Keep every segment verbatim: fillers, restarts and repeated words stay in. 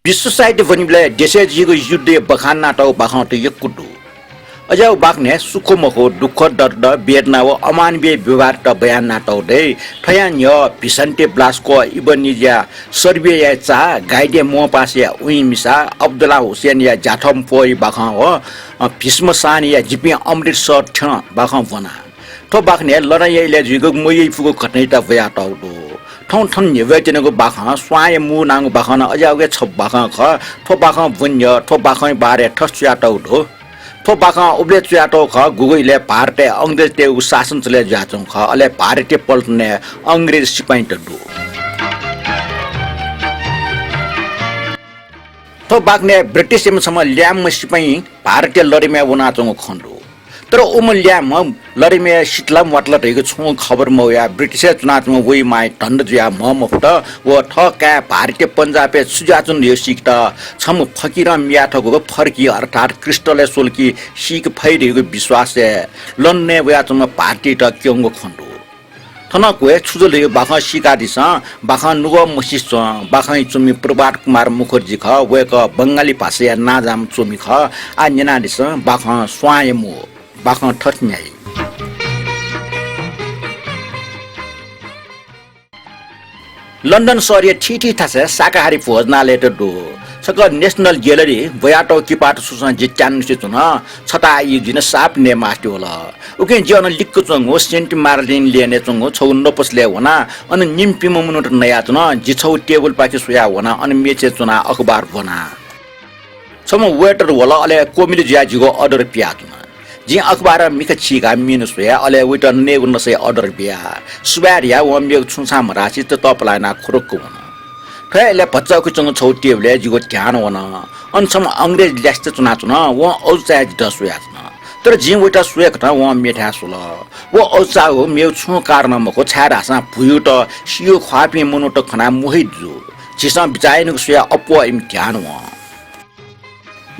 विश्व साहित्य ब्वनीबलय् देशय् जुइगु युद्धया बखान यानातःगु बाखंत यक्व दु। अज्याःगु बाखनय् सुख मखु, दुःख, दर्द, वेदना व अमानवीय व्यवहारत बयान यानातःगु दइ। थ्वया न्ह्यः भिसन्ते ब्लास्को इबनिजया सर्बियाया चा, गाइडे मोहपासया उइमिसा, अब्दुल्ला हुसेनया ज्याथम्प्वःया बाखं व, अ, भीष्म साहनीया जिपिं अमृतसर थ्यन बाखं ब्वना। थ्व बाखनय् लडाइँया इलय् जुइगु मय्‌पुगु घटनायात ब्वयातःगु दु। थौं थन न्ह्यब्वयाच्वनागु बाखं स्वांया मू नांगु बाखं नं अज्याःगु हे छपु बाखं खः। थ्व बाखं ब्वनेत थ्व बाखंया बारे थथे च्वयातःगु दु। थ्व बाखं उबलय् च्वयातःगु खः, गुगु इलय् भारतय् अंग्रेजतय्गु शासन चले जुयाच्वंगु खः, अले भारतीय पल्टनय् अंग्रेज सिपाइँत दु। थ्व बाखनय् ब्रिटिशयाम्ह छम्ह ल्याय्म्ह सिपाइँ भारतया लडाइँम्ह वनाच्वंगु खँ दु। तर उम्ह ल्याय्म्ह लडाइँम्ह सित ला म्वात ला धइगु छुं खबर मवयाः ब्रिटिशय् च्वनाच्वंम्ह वया मां धन्दा जुयाः म्ह मफुत। व थः काय् भारतया पन्जाबय् छु जुयाच्वन धइगु सीकेत छम्ह फकिरं मियाथकूगु फर्की अर्थात् क्रिस्टलय् स्वल कि सीके फइ धइगु विश्वासय् लन्डनय् वयाच्वंम्ह भारतीयत क्यंगु खँ दु। थन क्वय् छु जुल धइगु बाखं सीकादिसँ। बाखं नुगः मसिसे च्वं। बाखंया च्वमि प्रभात कुमार मुखर्जी खः। वय्कः बंगाली भाषाया नांजाःम्ह च्वमि खः। आः न्यनादिसँ बाखं स्वांया मू। बाखं थथे न्ह्याइ। लन्डन शहरया थीथी थासय् शाकाहारी भोजनालयत दु। छकः National Gallery ब्वयातःगु किपात स्वसं जि त्यानुसे च्वन। छता ई जिं साप नये मास्ति वल। उकिं जि अन लिक्क च्वंगु सेन्ट मार्टिन लेनय् च्वंगु छगू नपसलय् वना। अन निम्हपिंम्ह मनूत नयाच्वन। जि छगू टेबलपाखे स्वयाः वना। अन मेचय् च्वनाः अखबार ब्वना। छम्ह waiter वल, अले कोमिला जुयाः जिगु order पियाच्वन। जिं अखबारं मिखा चीकाः menu स्वया, अले वयात नयेगु नसाया order बिया। सुभाय् धयाः वं मेगु छुं छां मधासे ततःपलाः यानाः खुरुक्क वन। थ्व इलय् भचा उखे च्वंगु छगू टेबलय् जिगु ध्यान वन। अन छम्ह अंग्रेज ल्यासेत च्वनाच्वन। वं अजूचायाः जितः स्वयाच्वन। तर जिं वयात स्वयेकथं वं मेथाय् स्वल। व अजूचायागु मेगु छुं कारण मखु, छाय्धाःसा भुइँयात सिया ख्वाःपिं मनूत खनाः मोहित जू। झीसं बिचाः यानागु स्वयाः अप्वः इमि ध्यान वं।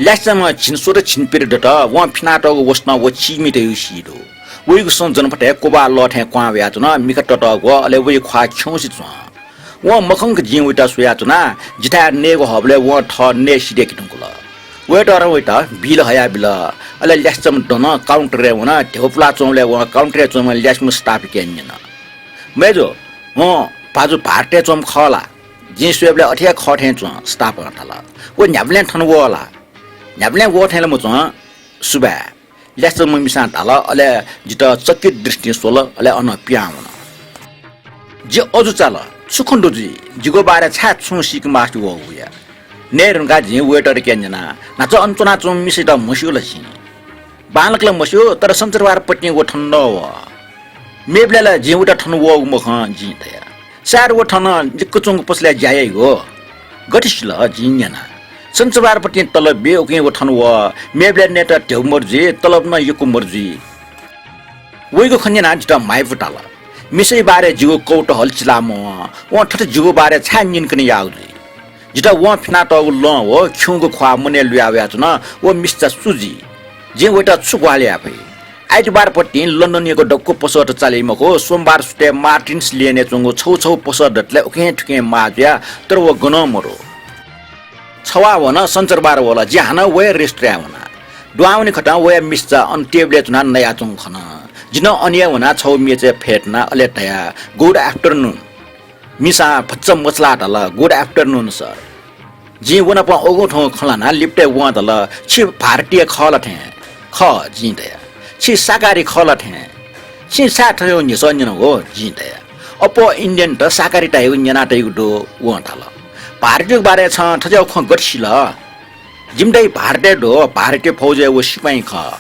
ल्यासेचाम्ह झिंस्वदँ झिंपिर दत। वं फिनातःगु वसतं व चीमि धइगु सी दु। वइगु सँ जनपथय् क्वबाः लः थें क्वहां वयाच्वन, मिखा ततःग्वः, अले वया ख्वाः खिउँसे च्वं। वं मखंक जिं वयात स्वयाच्वना। जिथाय् नयेगु हःबलय् वं थः नये सिधय्के धुंकल। Waiter-ं वयात bill हयाबिल। अले ल्यासेचाम्ह दन counter-य् वन। ध्यबा पुलाच्वंबलय् वं counter-य् च्वंम्ह ल्यासेम्ह staff-याके न्यन, "मय्जु, हँ, भाजु भारतय् च्वंम्ह खः ला?" "जिं स्वयेबलय् अथे हे खः थें च्वं," staff-ं धाल। "व न्ह्याबलें थन वः ला?" "न्ह्याबलें वः थें ला मच्वं, सुभाय्।" ल्यासेम्ह मिसां धाल, अले जितः चकित दृष्टिं स्वल, अले अनं पिहां वन। जि अजू चाल, छु खँ दु जुइ? जिगु बारे छाय् छुं सीके मास्ति वःगु या? नये धुंकाः जिं waiter-याके न्यना, "न्हाचः अन च्वनाच्वंम्ह मिसायात म्हस्यू ला छिं?" "बांलाक ला मस्यू, तर सञ्चरबार पतिं व थन नवः। मेबलय् ला जिं वयात थन वःगु मखं," जिं धया। "सायद व थन लिक्क च्वंगु पसलय् ज्या याइगु।" "गथे सिल?" जिं न्यना। "सञ्चरबार पतिं तलब बी, उकिं व थन वः। मेबलय् नयेत ध्यबा मदु जुइ, तलब नं यक्व मदु जुइ।" वइगु खँ न्यनाः जितः माइपु ताल। मिसाया बारे जिगु कौतूहल चिलामवं। वं थथे जिगु बारे छाय् न्यनेकने याःगु जुइ? जितः वं फिनातःगु लं व खिउँगु ख्वाः मनय् लुया वयाच्वन। व मिसा सु जुइ? जिं वयात छु ग्वाहालि याये फइ? आइतबार पतिं लन्डनयागु दक्व पसःत चाली मखु, सोमबार सुथय् मार्टिन्स लेनय् च्वंगु छगू छगू पसः दतले उखें थुखें माः जुया, तर व गनं मदु। छवाः वन, सञ्चरबार वल, जि हानं व हे रेस्टुरेन्टय् वना। दुहां वने खतं वया मिसा अन टेबलय् च्वनाः नयाच्वंगु खन। जि नं अन हे वनाः छगू मेचय् फ्यतुना, अले धया, "Good afternoon।" मिसां भचा मछालाः धाल, "Good afternoon, sir।" जिं व नाप अगुं थौं खँ ल्हानाः लिपतय् वं धाल, "छि भारतीय खः ला थें?" "खः," जिं धया। "छि शाकाहारी खः ला थें?" "छिं छाय् थज्याःगु न्ह्यसः न्यनागु?" जिं धया। "अप्वः इन्डियनत शाकाहारी धाइगु न्यनातइगु दु," वं धाल। "भारतीयया बारे छं थज्याःगु खँ गथे सिल?" "जिमि दाइ भारतय् दु, भारतीय फौजय् व सिपाइँ खः।"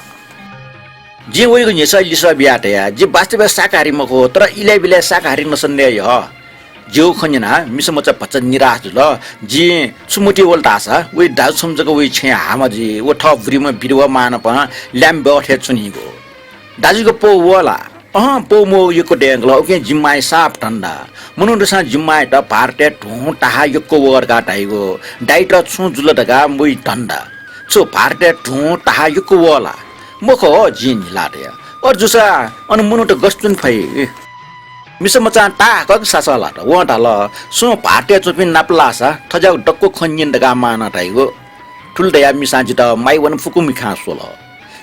जिं वइगु न्ह्यसः लिसः बियाः धया, "जि वास्तवय् शाकाहारी मखु, तर इलय् बिलय् शाकाहारी नसा नये यः।" जिगु खँ न्यनाः मिसा मचा भचा निराश जुल। जिं छु मतिइ वल धाःसा, वइ दाजु छम्ह जक वइ छेँय् हामा जुइ, व थः बुरिम्ह विधवा मां नाप ल्याय्म्ह ब्वः थें च्वनीगु। "दाजुयाके पौ वः ला?" "अहँ, पौ मवःगु यक्व दयेकल, उकिं जिमि मांया साप धन्दा। मनूतय्सं जिमि मांयात भारतय् धुं ताहाः यक्व वः धकाः धाइगु। दाइयात छुं जुल धकाः वइ धन्दा। छु भारतय् धुं ताहाः यक्व वः ला?" "मखु हो," जिं न्हिलाः धया। "अथे जूसा अन मनूत गथे च्वने फइ?" मिसा मचां ताःहाकःगु सासः लात। वं धाल, सुं भारतय् च्वंपिं नापलाःसा थज्याःगु दक्व खँ न्यन धकाः मां नं धाइगु। थुलि धयाः मिसां जितः माइ वन फुकुं मिखां स्वल।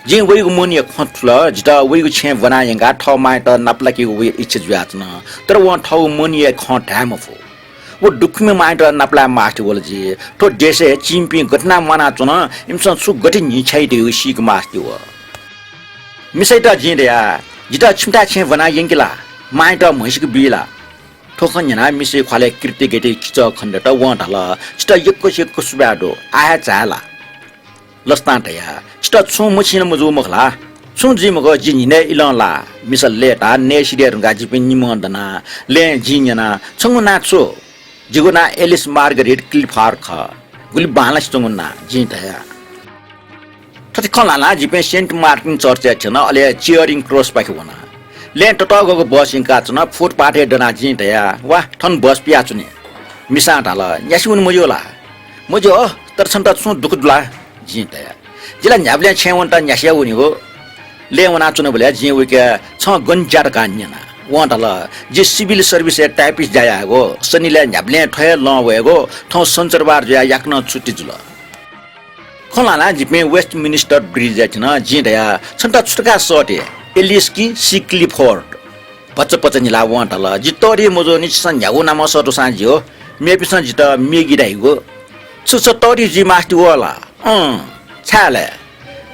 जिं वइगु मनया खँ थुल, जितः वइगु छेँय् ब्वना यंकाः थः मांयात नापलाकेगु वया इच्छा जुयाच्वन। तर वं थःगु मनया खँ धाये मफु। व दुःखम्ह मांयात नापलाये मास्ति वल जि। थ्व देशय् चीमिपिं गथे यानाः म्वानाच्वन, इमिसं छु गथे न्हिछ्याइ धइगु सीके मास्ति वः। मिसायात जिं धया, जितः छिमिथाय् छेँय् ब्वना यंकि ला? मांयात म्हसीके बी ला? थ्व खँ न्यनाः मिसाया ख्वालय् कृतज्ञताया किचः खनेदत। वं धाल, छितः यक्व यक्व सुभाय् दु, आः हे झाये ला? लसतां धया, छितः छुं मछिं ला मजू मखु ला? छुं जुइ मखु, जि न्हिनय् इलं लाः। मिसा लय्ताः नयेसिधय् धुंकाः जिपिं निम्हं दनाः लँय् जिं न्यना, छंगु नां छु? जिगु नां एलिस मार्गरेट क्लिफोर्ड खः। गुलि बांलासे च्वंगु नां, जिं धया। थथे खँ ल्हानाः जिपिं सेन्ट मार्टिन चर्चय् थ्यन, अले चियरिङ क्रसपाखे वना। लँय् ततःगःगु बस यंकाच्वन, फुटपाथय् दनाः जिं धया, वा, थन बस पियाच्वनी। मिसां धाल, न्यासि वने मज्यू ला? मज्यू, तर छन्त छुं दुःख दु ला? जिं धया, जि ला न्ह्याबलें छेँय् वनेत न्यासि हे वनीगु। लँय् वनाच्वनाबलय् जिं वयाके छं गन ज्या धकाः न्यना। वं धाल, जि सिभिल सर्भिसय् टाइपिस्ट ज्या यायेगु, शनिलय् न्ह्याबलें थ्व हे लँ वयेगु, थौं सञ्चरबार जुयाः याकनं छुट्टी जुल। खँ ल्हानाः जिपिं वेस्टमिन्स्टर ब्रिजय् थ्यन। जिं धया, छन्त छु धकाः सःते, एलिस कि सी क्लिफोर्ड? भचा भचा न्हिलाः वं धाल, जि तःधि मजूनि, छिसं न्ह्यागु नामं सःतूसां ज्यू। मेपिन्सं जितः मेगी धाइगु। छु छ तःधि जुइ मास्ति वः ला? अँ, छाय् ले?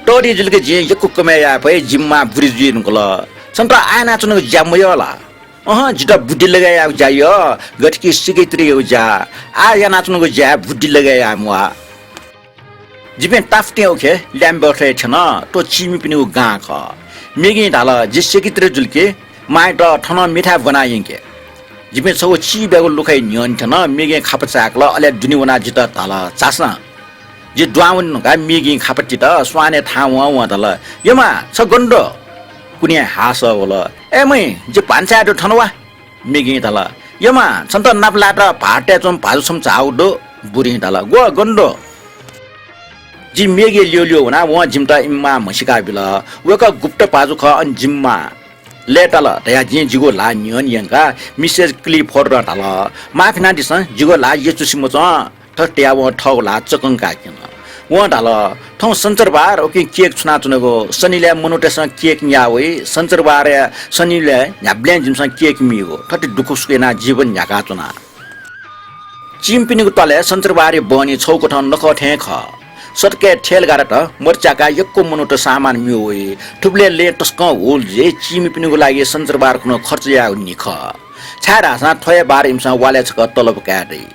तःधि जुल कि जिं यक्व कमय् याये फइ, जिमि मां बुरि जुइ धुंकल। छन्त आः यानाच्वनागु ज्या मयः ला? अहँ, जितः बुद्धि लगय् यायेगु ज्या यः, गथे कि सेक्रेटरीयागु ज्या। आः यानाच्वनागु ज्याय् बुद्धि लगय् याये म्वाः। जिपिं ताफुतें उखे ल्याम्बर्थय् थ्यन, थ्व चीमिपिनिगु गां खः। मेगीं धाल, जि सेक्रेटरी जुल कि मांयात थनं मेथाय् ब्वना यंके। जिपिं छगू चीब्यागु लुखाया न्ह्यःने थ्यन, मेगीं खापा चाय्‌कल, अले दुने वनाः जितः धाल, झासँ। जि दुहां वने धुंकाः मेगीं खापा तित, स्वानय् थाहां वं वं धाल, यमा, छ गन दु? कुने हाःसः वल, ए मय्, जि भान्साय् दु, थन वा। मेगीं धाल, यमा, छन्त नापलायेत भारतय् च्वंम्ह भाजु छम्ह झाःगु दु। बुरिं धाल, ग्व, गन दु? जि मेगीया ल्यू ल्यू वनाः वं जिमित इमि मां म्हसीका बिल। वय्‌कः गुप्त भाजु खः, अन जिमि मां लय्‌ताल धयाः जिं जिगु ल्हाः न्ह्यःने यंकाः मिसेज क्लिफोर्डं धाल, माफ यानादिसँ, जिगु ल्हाः यचुसे मच्वं। थथे धयाः वं थःगु ल्हाः चकंकाः क्यन। वं धाल, थौं सञ्चरबार उकिं केक छुनाच्वनागु, शनिलय् मनूतय्‌सं केक न्याः वइ, सञ्चरबारय् शनिलय् न्ह्याबलें जिमिसं केक मीगु। थथे दुःखसुख यानाः जीवन न्ह्याकाच्वना। चीमिपिनिगु त्वालय् सञ्चरबारया बहनी छगू कथं नखः थें खः। सडकय् थेलगाडात मतिचाकाः यक्व मनूत सामान म्यू वइ। थुबलय् लँय् तसकं हुल जुइ। चीमिपिनिगु लागि सञ्चरबार खुन्हु खर्च यायेगु न्हि खः, छाय्‌धाःसा थ्व हे बार इमिसं वालय् छकः तलब काये दइ।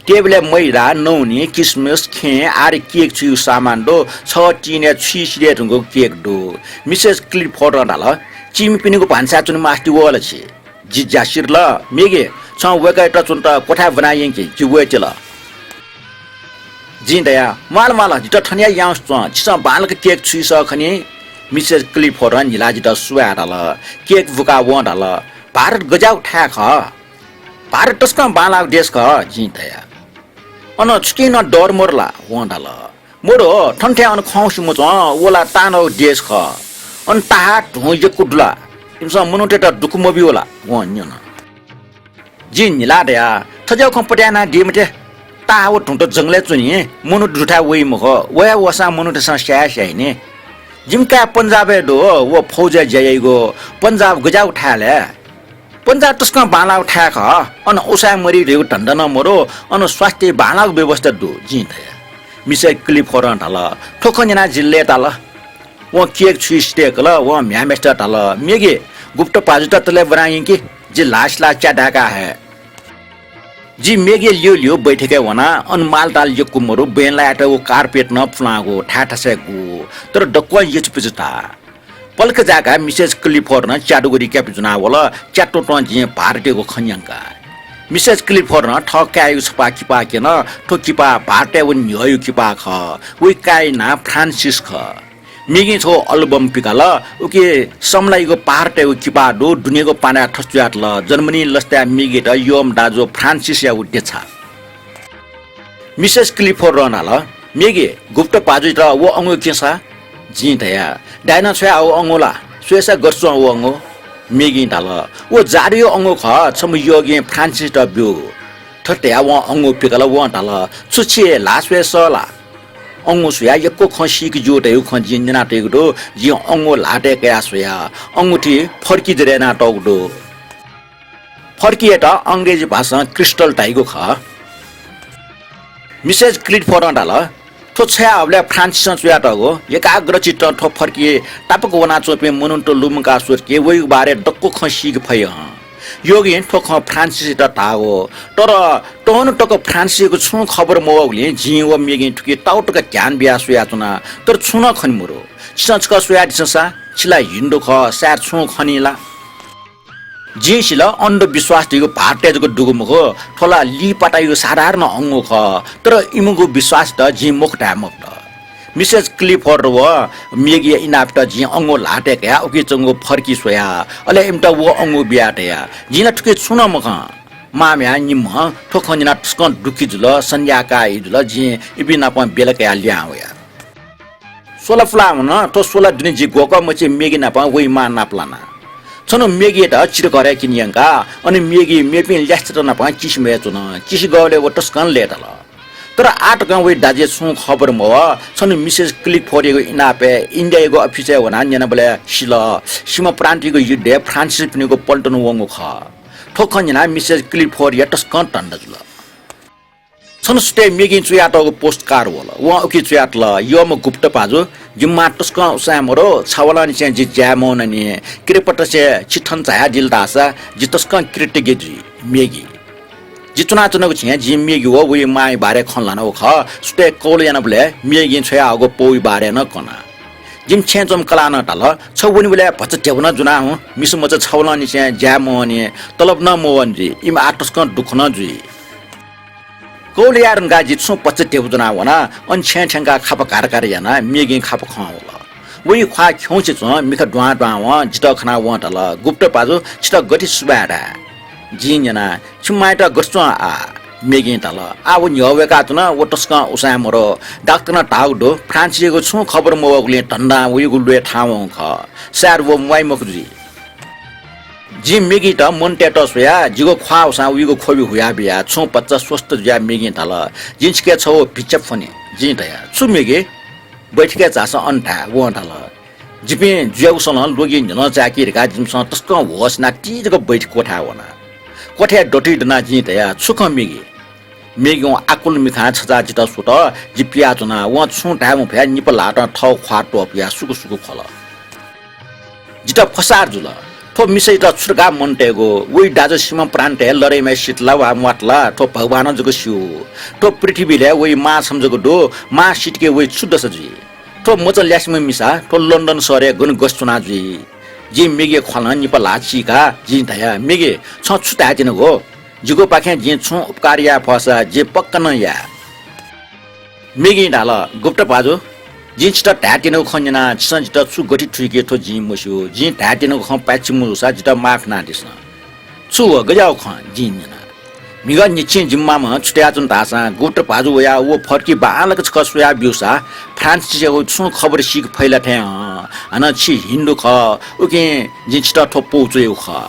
टेबलय् मैदा, नौनी, किसमिस, खेँ आदि केक छुइगु सामान दु। छगः टिनय् छुइ सिधय् धुंकूगु केक दु। मिसेज क्लिफोर्डं धाल, चीमिपिनिगु भान्साय् च्वने मास्ति वः ला छि? जि ज्या सिधल। मेगी, छं वय्‌कःयात च्वनेत क्वथाय् ब्वना यंकि, जि वयेत्यल। जिं धया, म्वाल म्वाल, जितः थन हे याउँसे च्वँ, छिसं बांलाक केक छुइसः खनी। मिसेज क्लिफोर्डं न्हिलाः जितः सुभाय् धाल। केक बुकाः वं धाल, भारत गज्याःगु थाय् खः? भारत तसकं बांलाःगु देश खः, जिं धया। अन छुकिं नं डर मदु ला? वं धाल। मदु, थन थें अन खंसे मच्वं, व ला तांलाःगु देश खः। अन ताहा धुं यक्व दु ला? इमिसं मनूतय्‌त दुःख मब्यू ला? वं न्यन। जिं न्हिलाः धया, थज्याःगु खँ पत्याः यानादी मते। ताहा व धुंत जंगलय् च्वनी, मनूत दुथाय् वइ मखु, व हे वःसां मनूतय्‌सं स्याये स्याइनि। जिमि काय् पन्जाबय् दु, व फौजय् ज्या याइगु। पन्जाब गज्याःगु थाय् ले? पन्जाब तसकं बांलाःगु थाय् खः। अन उसाँय् मरि धइगु धन्दा नं मदु, अन स्वास्थ्य बांलाःगु व्यवस्था दु, जिं धया। मिसेज क्लिफोर्डं धाल। थ्व खँ न्यनाः जि लय्‌ताल। वं केक छुइ सिधय्‌कल, वं म्ह्याय्‌म्हेसित धाल, मेगी, गुप्त भाजुत तले ब्वना यंकि, जि ल्हाःसिलाः च्या धाय्‌का हये। जि मेगीया ल्यू ल्यू बैठकय् वना, अन मालताल यक्व मदु, बँय् लायेत व कार्पेट नं पुलांगु, थाय् थासय् गु, तर दक्वं यचुपिचु ताः। पलख जाय्‌काः मिसेज क्लिफोर्डं च्या दुगु रिकापि ज्वना वल। च्या त्वँत्वं जिं भारतयागु खँ न्यंका। मिसेज क्लिफोर्डं थः काय्‌यागु छपा किपा क्यन। थ्व किपा भारतय् वने न्ह्यःयागु किपा खः। वया काय्‌या नां फ्रान्सिस खः। मेगीं छगू अल्बम पिकाल। उकी समलायागु भारतयागु किपा दु। दुनेगु पानाय् थथे च्वयातल, जर्मनी लसताय् मेगीत यःम्ह दाजु फ्रान्सिसयागु देछाः। मिसेज क्लिफोर्डं धाल, मेगी, गुप्त भाजुयात व अंगू क्यँ सा। जिं धया, दाइनं छ्वया हःगु अंगू ला? स्वयेसा गथे च्वं व अंगू? मेगीं धाल, "व जादुया अंगू खः, छम्ह योगिं फ्रान्सिसयात ब्यूगु।" थथे धयाः वं अंगू पिकल। वं धाल, "छु छिं ल्हाः स्वये सः ला?" अंगू स्वयाः यक्व खँ सीके ज्यू धयागु खँ जिं न्यनातयागु दु। जिं अंगू ल्हातय् कयाः स्वया। अंगूठी फर्की जरे यानातःगु दु। फर्कीयात अंग्रेजी भाषां crystal धाइगु खः। मिसेस क्लिफोर्डं धाल, "थ्व छ्वयाहःबलय् फ्रान्सिसं च्वयातःगु एकाग्रचित्तं थ्व फर्की तापाक वनाच्वंपिं मनूत लुमंकाः स्वतुकी वइगु बारे दक्व खँ सीके फइ हं। योगिं थ्व खँ फ्रान्सिसयात धाःगु, तर तःन्हु तक फ्रान्सिसयागु छुं खबर मवःगुलिं जिं व मेगीं थुकी ताःतक ध्यान बियाः स्वयाच्वना, तर छुं नं खने मदु। छिसं छकः स्वयादिसँ सा, छि ला हिन्दू खः, सायद छुं खनी ला?" जिं सिल, अन्धविश्वास धइगु भारतय् जक दुगु मखु, थ्व ला लिपातायागु साधारण अंगू खः, तर इमिगु विश्वासयात जिं मखु धाये मफुत। मिसेस क्लिफोर्ड व मेगीया इनापयात जिं अंगू ल्हातय् कयाः उकी च्वंगु फर्की स्वया, अले इमित व अंगू बियाः धया, "जिं ला थुकी छुं नं मखं।" मांम्हया निम्हं थ्व खँ न्यनाः तसकं दुःखी जुल। सन्ध्याकाः ई जुल, जिं इपिं नाप बेला कयाः लिहां वया। स्वला पुलाः वन। थ्व स्वला दुने जि ग्वःकः मछि मेगी नाप वइ मां नापलाना। छन्हु मेगीयात चित्रघरय् किने यंका, अन मेगी मेपिं ल्यासेत नाप किसिमय् च्वन। किसिगःबलय् व तसकं लय्ताल। तर आः तकं वइ दाजुया छुं खबर मवः। छन्हु मिसेस क्लिफोर्डयागु इनापय् इन्डियायागु अफिसय् वनाः न्यनाबलय् सिल, सीमा प्रान्तयागु युद्धय् फ्रान्सिसपिनिगु पल्टन वंगु खः। थ्व खँ न्यनाः मिसेस क्लिफोर्डया तसकं धन्दा जुल। छन्हु सुथय् मेगीं च्वयातःगु पोस्टकार्ड वल। वं उकी च्वयातल, "यःम्ह गुप्त पाजु, जिमि मां तसकं उसाँय् मदु, छावलंनिसें जि ज्याय् मवनानि। किरापतसे छि थन झायादिल धाःसा जि तसकं कृतज्ञ जुइ, मेगी।" जि च्वनाच्वनागु छेँय् जिं मेगी व वइ मांया बारे खँ ल्हानागु खः। सुथय् कौल यानाबलय् मेगीं छ्वयाहःगु पौया बारे नं कना। जिमि छेँय् च्वंम्ह कलाः नं धाल, "छ वनेबलय् भचा ध्यबा नं ज्वना हुँ, मिसा मचा छावलंनिसें ज्याय् मवनी, तलब नं मवनी जुइ, इमि आः तसकं दुःख नं जुइ।" कौल याये धुंकाः जि छुं भचा ध्यबा ज्वनाः वना। अन छेँय् थ्यंकाः खापा घात घात यानाः मेगीं खापा खं वल। वइ ख्वाः खिउँसे च्वं, मिखा दुहां दुहां वं। जितः खनाः वं धाल, "गुप्त पाजु, छितः गथे सुभाय् धाये?" जिं न्यना, "छिमि मांयात गथे च्वं आः?" मेगीं धाल, "आः व न्ह्यः वय्काच्वन, व तसकं उसाँय् मदु। डाक्टरं धाःगु दु, फ्रान्सिसयागु छुं खबर मवःगुलिं धन्दां वइगु ल्वय् थाहां वंगु खः। सायद व म्वाइ मखु जुइ।" जिं मेगीत मन तयेत स्वयाः जिगु ख्वाः उसां वइगु ख्वबि हुयाबिया छुं भचा स्वस्थ जुयाः मेगीं धाल, "जिं छिके छगू भिक्षा फ्वने।" जिं धया, "छु मेगी?" "बैठकय् झासँ अन धाये।" वं धाल। जिपिं जुयागु सलं लोगी न्ह्यलं चाय्की धकाः जिमिसं तसकं होस यानाः ति जक बैठक कोठाय् वना। कोठाय् दथुइ दनाः जिं धया, "छु खँ मेगी?" मेगीं आकुल मिखां छचाः जितः स्वत। जि पियाच्वना। वं छुं धाये मफयाः निपा ल्हातं थःगु ख्वाः त्वपुयाः सुकु सुकु ख्वल। जितः फसार जुल। थ्व मिसायात छु धकाः मन तयेगु? वइ दाजु सीमा प्रान्तय् लडाइँय् सित ला वा म्वात ला, थ्व भगवानं जक स्यू। थ्व पृथ्वीलय् वइ मां छम्ह जक दु, मां सितके वइ छु दशा जुइ? थ्व मचा ल्यासेम्ह मिसा थ्व लन्डन शहरय् गन गथे च्वना जुइ? जिं मेगीया ख्वालं निपा ल्हाः चीकाः जिं धया, "मेगी, छं छु धाये त्यनागु? जिगुपाखें जिं छुं उपकार याये फःसा जिं पक्का नं याये।" मेगीं धाल, "गुप्त पाजु, जिं छितः धाये त्यनागु खँ न्यनाः छिसं जितः छु गथे थुइकी थ्व जिं मस्यू। जिं धाये त्यनागु खँ पाय्छि मजूसा जितः माफ यानादिसँ।" "छु व गज्याःगु खँ?" जिं न्यना। "म्हिगः निच्छि जिमि मामं छु धयाच्वन धाःसां, गुप्त पाजु वयाः व फर्की बांलाक छकः स्वयाः ब्यूसा, फ्रान्सिसयागु छुं खबर सीके फइ ला थें हं। हानं छि हिन्दू खः, उकिं जिं छितः थ्व पौ च्वयागु खः।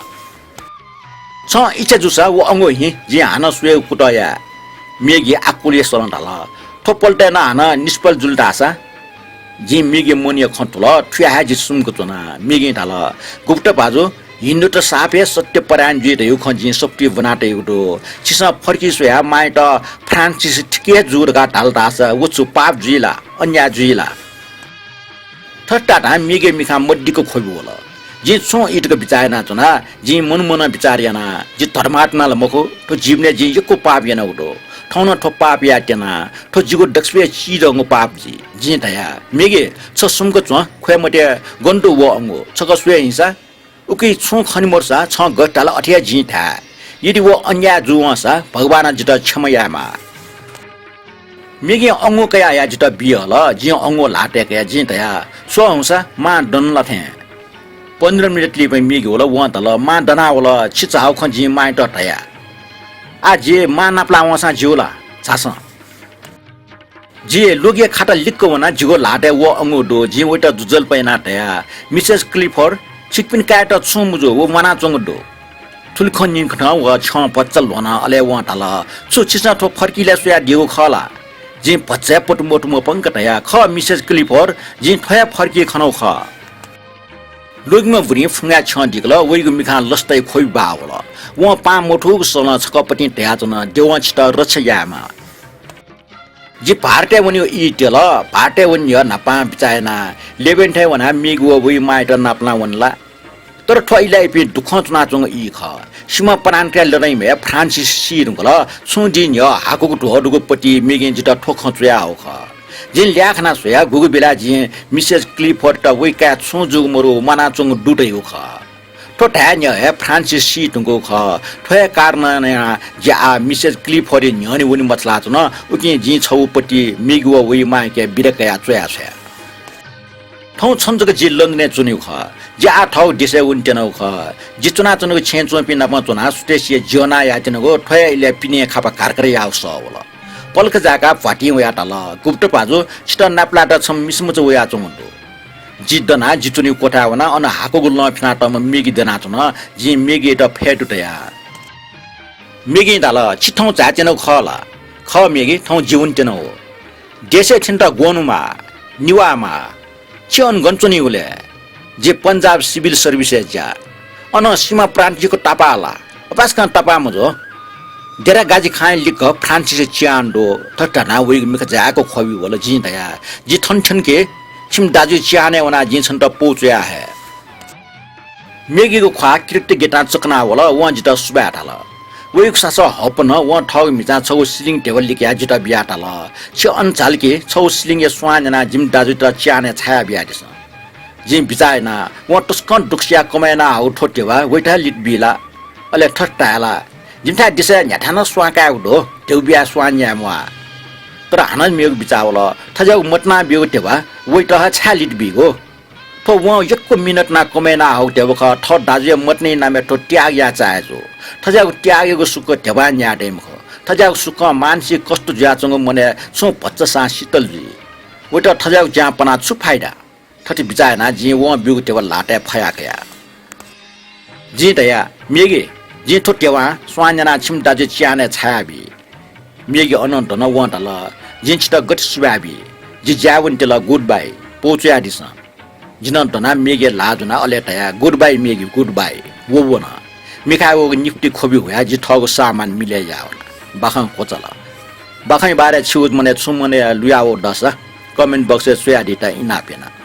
छं इच्छा जूसा व अंगू हिँ, जिं हानं स्वयेगु कुतः याये।" मेगीं आकुलया स्वरं धाल, "थ्व पल्टय् नं हानं निष्फल जुल धाःसा?" जिं मेगीया मनया खँ थुल, थुया हे जि सुम्क च्वना। मेगीं धाल, "गुप्त पाजु, हिन्दूत साप हे सत्यपरायण जुइ धइगु खँ जिं सफुतिइ ब्वना तयागु दु। छिसं फर्की स्वयाः मांयात फ्रान्सिस ठीक हे जू धकाः धाल धाःसा व छु पाप जुइ ला, अन्याय जुइ ला?" थथे धाधां मेगीया मिखां मदिक्क ख्वबि वल। जिं छुं ई तक बिचाः यानाच्वना। जिं मनमनं बिचाः याना, जि धर्मात्मा ला मखु, थ्व जीवनय् जिं यक्व पाप यानागु दु। थौं नं थ्व पाप याये त्यना। थ्व जिगु दक्वसिबय् चिधंगु पाप जुइ। जिं धया, "मेगी, छ सुम्क च्वँ, ख्वये मते, गन दु व अंगू? छकः स्वये हिंसा, उकी छुं खने मदुसा छं गथे धाल अथे हे जिं धाये। यदि व अन्याय जूवंसा भगवानं जितः क्षमा यायेमाः।" मेगीं अंगू कयाः हयाः जितः बी हल। जिं अंगू ल्हातय् कयाः जिं धया, "स्व हुंसा, मां दन ला थें?" पन्ध्र मिनेट लिपा मेगी वल। वं धाल, "मां दना वल, छि झाःगु खँ जिं मांयात धया। आः जि मां नापलाः वंसां ज्यू ला? झासँ।" जि लोगिया खाता लिक्क वनाः जिगु ल्हातय् व अंगू दु। जिं वयात जुजल्प यानाः धया, "मिसेस क्लिफोर्ड, छिकपिनि कायेत छुं मजू, व म्वानाच्वंगु दु। थुलि खँ न्यंकथं व छ्यं भचा ल्ह्वना, अले वं धाल, छु छिसं थ्व फर्किइ ला स्वयादीगु खः ला? जिं भचा हे पटु मथू मपंक धया, खः मिसेज क्लिफोर्ड, जिं थ्व हे फर्किइ खनागु खः। लुगिम्ह बुरिं फुंगाय् छ्यं दिकल, वइगु मिखां लसताया ख्वबि बाः वल। वं पाहां मथूगु सलं छकः पतिं धयाच्वन, देवं छितः रक्षा यायेमा। जि भारतय् वनेगु ई त्यल। भारतय् वने न्ह्यः न्हापां बिचाः यानाः लेबेन्थय् वनाः मेगी व वइ मांयात नापलाः वने ला? तर थ्व इलय् इपिं दुःखं च्वनाच्वंगु ई खः। सिमा प्रान्तया लडाइँम्ह फ्रान्सिस सी धुंकल। छुं दिं न्ह्यः हाकुगु ध्वदुगु पति मेगें जितः थ्व खँ च्वयाहःगु खः। जिं ल्याः खना स्वया गुगु बेला जिं मिसेज क्लिफोर्डत वइ काय् छुं जूगु मरु, म्वानाच्वंगु दु धयागु खः। थ्व धाये न्ह्यः हे फ्रान्सिस सी धुंकूगु खः। थ्व हे कारणं यानाः जि आः मिसेज क्लिफोर्डया न्ह्यःने वने मछालाच्वन। उकिं जिं छगू पति मेगी व वइ मांयाके बिदा कयाः च्वया छ्वया। थौं छन्हु जक जि लन्डनय् च्वनीगु खः। जि आः थःगु देशय् वने त्यनागु खः। जि च्वनाच्वनागु छेँय् च्वंपिं नाप च्वनाः सुथसिया ज्यू यानाः यानाच्वनागु। थ्व हे इलय् पिने खापा घारघार याःगु सः वल। पलख जाकाः भ्वातिं वयाः धाल, गुप्त भाजु, छितः नापलायेत छम्ह मिसामचा वयाच्वंगु दु। जि दनाः जि च्वनीगु क्वथाय् वनाः अन हाकुगु लं फिनातःम्ह मेगी दनाच्वन। जिं मेगीयात फय् दु धया। मेगीं धाल, छि थौं झाये त्यनागु खः ला? खः मेगी, थौं जि वने त्यनागु। देशय् थ्यनेत ग्वन्हु माः, निवाः माः। छि अन गन च्वनीगु ले? जि पन्जाब सिभिल सर्भिसय् ज्या। अन सिमा प्रान्त जिगु तापाः ला? अपाय्सकं तापाः मजू। देरा गाजि खाँय् लिक्क फ्रान्सिसया चिहान दु। थथे धनाः वइगु मिखा जाय्क ख्वबि वल। जिं धया, जि थन थ्यन कि, छिमि दाजुया चिहानय् वनाः जिं छन्त पौ च्वया हये। मेगीगु ख्वाः कृतज्ञतां चकना वल। वं जितः सुभाय् धाल। वइगु सासः हःपन वं थःगु म्हिचां छगू सिलिङ ध्यबा लिकयाः जितः बियाः धाल, छि अन झाल कि छगू सिलिङया स्वां न्यानाः जिमि दाजुयात चिहानय् छाया बियादिसँ। जिं बिचाः याना, वं तसकं दुःख सियाः कमय् यानाहःगु थ्व ध्यबा वइथाय् लित बी ला? अले थथे धाये ला, जिमिथाय् देशय् न्ह्याथाय् नं स्वां कायेगु दु, ध्यबा बियाः स्वां न्याये म्वाः। तर हानं मेगु बिचाः वल, थज्याःगु मतिना बीगु ध्यबा वइत हे छाय् लित बीगु? थ्व वं यक्व मिहिनेत यानाः कमय् यानाहःगु ध्यबा खः। थः दाजुया मतिनाया नामय् थ्व त्याग याये चाःगु जू। थज्याःगु त्यागयागु सुख ध्यबां न्याये दइ मखु। थज्याःगु सुखं मानसिक कष्ट जुयाच्वंगु मनय् छुं भचा सां शीतल जुइ। वइत थज्याःगु ज्यां पनाः छु फाइदा? थथे बिचाः यानाः जिं वं ब्यूगु ध्यबा ल्हातय् फया कया। जिं धया, मेगी, जिं थ्व ध्यबां स्वां न्यानाः छिमि दाजुया चिहानय् छाया बी। मेगी अनं दन। वं धाल, जिं छितः गथे सुभाय् बी? जि ज्याय् वने त्यल, गुड बाई, पौ च्वयादिसँ। जि नं दनाः मेगीया ल्हाः ज्वना, अले धया, good by Maggi, good by. व वन। मिखाय् वःगु निकुति ख्वबि हुयाः जि थःगु सामान मिलय् याः वना। बाखं क्वचाल। बाखंया बारे छिगु मनय् छुं मनय् लुया वःगु दःसा comment box-य् च्वयादीत इनाप याना।